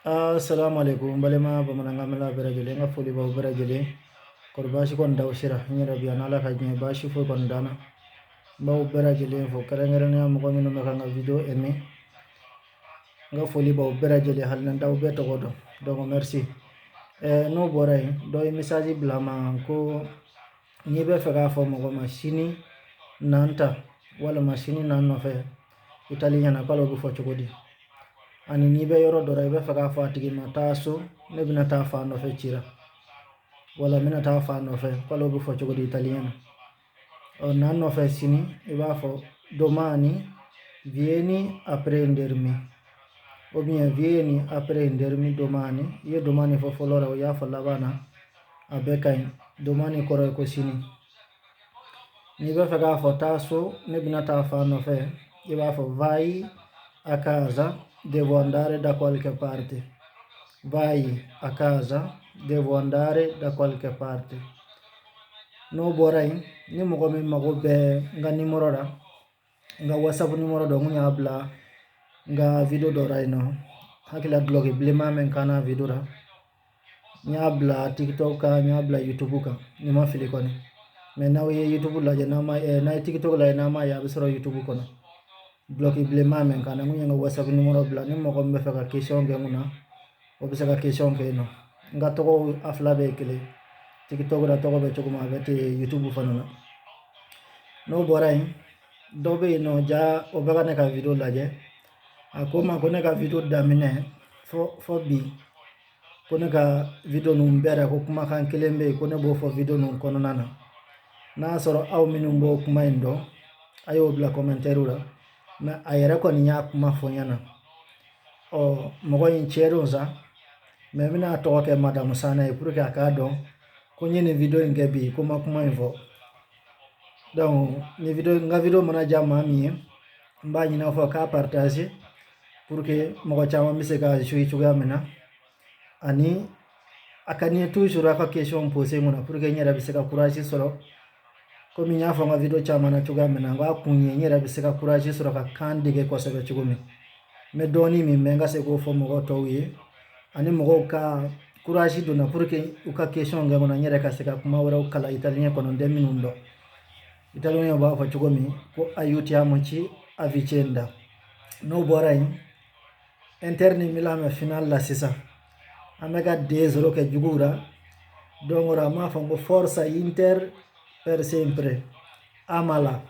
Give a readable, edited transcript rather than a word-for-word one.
Assalamu alaikum, balima bamanankan mɛnla bɛɛ lajɛlen, n ka foli b'aw bɛɛ lajɛlen. Kɔri baasi kɔni t'aw sera? N yɛrɛ bi yan, n'Ala ka diɲɛ, baasi foyi kɔni t'an na. N b'aw bɛɛ lajɛlen fo, kɛrɛnkɛrɛnnenya mɔgɔ minnu bɛ ka n ka vidéo aimer. N ka foli b'aw bɛɛ lajɛlen, hali ni t'aw bɛɛ tɔgɔ dɔn. Donc merci. N'o bɔra yen, dɔ ye message bila n ma ko n'i bɛ fɛ k'a fɔ mɔgɔ ma sini na n ta walima sini na n nɔfɛ italien na, k'ale bɛ fɔ cogo di? Ani n'i bɛ yɔrɔ dɔ la, i bɛ fɛ k'a fɔ a tigi ma taa so, ne bɛna taa fa nɔfɛ ci la, wala n bɛna taa fa nɔfɛ, k'ale bɛ fɔ cogo di italien na? Ɔ, na n nɔfɛ sini, i b'a fɔ domani vieni a prendermi ou bien vieni a prendermi domani. I ye domani fɔ fɔlɔ la, o y'a fɔ laban na, a bɛɛ ka ɲi. Domani kɔrɔ ye ko sini. N'i bɛ fɛ k'a fɔ taa so, ne bɛna taa fa nɔfɛ, i b'a fɔ vai a casa, devo andare da qualche parte. Vai a casa, devo andare da qualche parte. N'o bɔra yen, ni mɔgɔ min mago bɛ n ka nimɔrɔ la, n ka WhatsApp nimɔrɔ dɔ, n kun y'a bila n ka vidéo dɔ la yen nɔ, hakili la dulɔki bilenman min kan na vidéo la, n y'a bila TikTok kan, n y'a bila YouTube kan, ni ma fili kɔni. Mais n'aw ye YouTube lajɛ, n'a ma, n'a ye TikTok lajɛ, n'a ma ye, a bɛ sɔrɔ YouTube kɔnɔ. Dulɔki bilenman min kan na, n kun ye n ka WhatsApp nimɔrɔ bila. Ni mɔgɔ min bɛ fɛ ka question kɛ n kunna, o bɛ se ka question kɛ yen nɔ. N ka tɔgɔw a fila bɛɛ ye kelen. TikTok la tɔgɔ bɛ cogo min, a bɛ ten YouTube fana na. N'o bɔra yen, dɔ bɛ yen nɔ ja, o bɛ ka ne ka vidéo lajɛ. A ko n ma ko ne ka vidéo daminɛ fɔ bi, ko ne ka vidéo ninnu bɛɛ la, ko kumakan kelen bɛ yen ko ne b'o fɔ vidéo ninnu kɔnɔna na. N'a y'a sɔrɔ aw minnu b'o kuma in dɔn, a y'o bila commentaire la. Mais a yɛrɛ kɔni y'a kuma fɔ n ɲɛna. Ɔ, mɔgɔ in cɛ don sa, mais n bɛna a tɔgɔ kɛ Madame Sana ye pour que a k'a dɔn ko n ye nin vidéo in kɛ bi, ko n ma kuma in fɔ. Donc ni vidéo, n ka vidéo mana diya maa min ye, n b'a ɲini aw fɛ k'a partager pour que mɔgɔ caman bɛ se ka jouer cogoya min na. Ani a ka di n ye toujours a ka question poser n kunna pour que n yɛrɛ bɛ se ka courage sɔrɔ. Komi n y'a fɔ n ka vidéo caman na cogoya min na, n k'a kun ye n yɛrɛ bɛ se ka courage sɔrɔ ka kan dege kosɛbɛ cogo min. N bɛ dɔɔnin min mɛn, n ka se k'o fɔ mɔgɔ tɔw ye, ani mɔgɔw ka courage donna pour que u ka question kɛ n kunna, n yɛrɛ ka se ka kuma wɛrɛw kalan italien kɔnɔ, n tɛ minnu dɔn. Italien b'a fɔ cogo min ko aiutiamoci a vicenda. N'o bɔra yen, Inter ni Milan bɛ final la sisan. An bɛ ka 2-0 kɛ juguw la. Donc an b'a fɔ ko forza Inter per sempre, amala.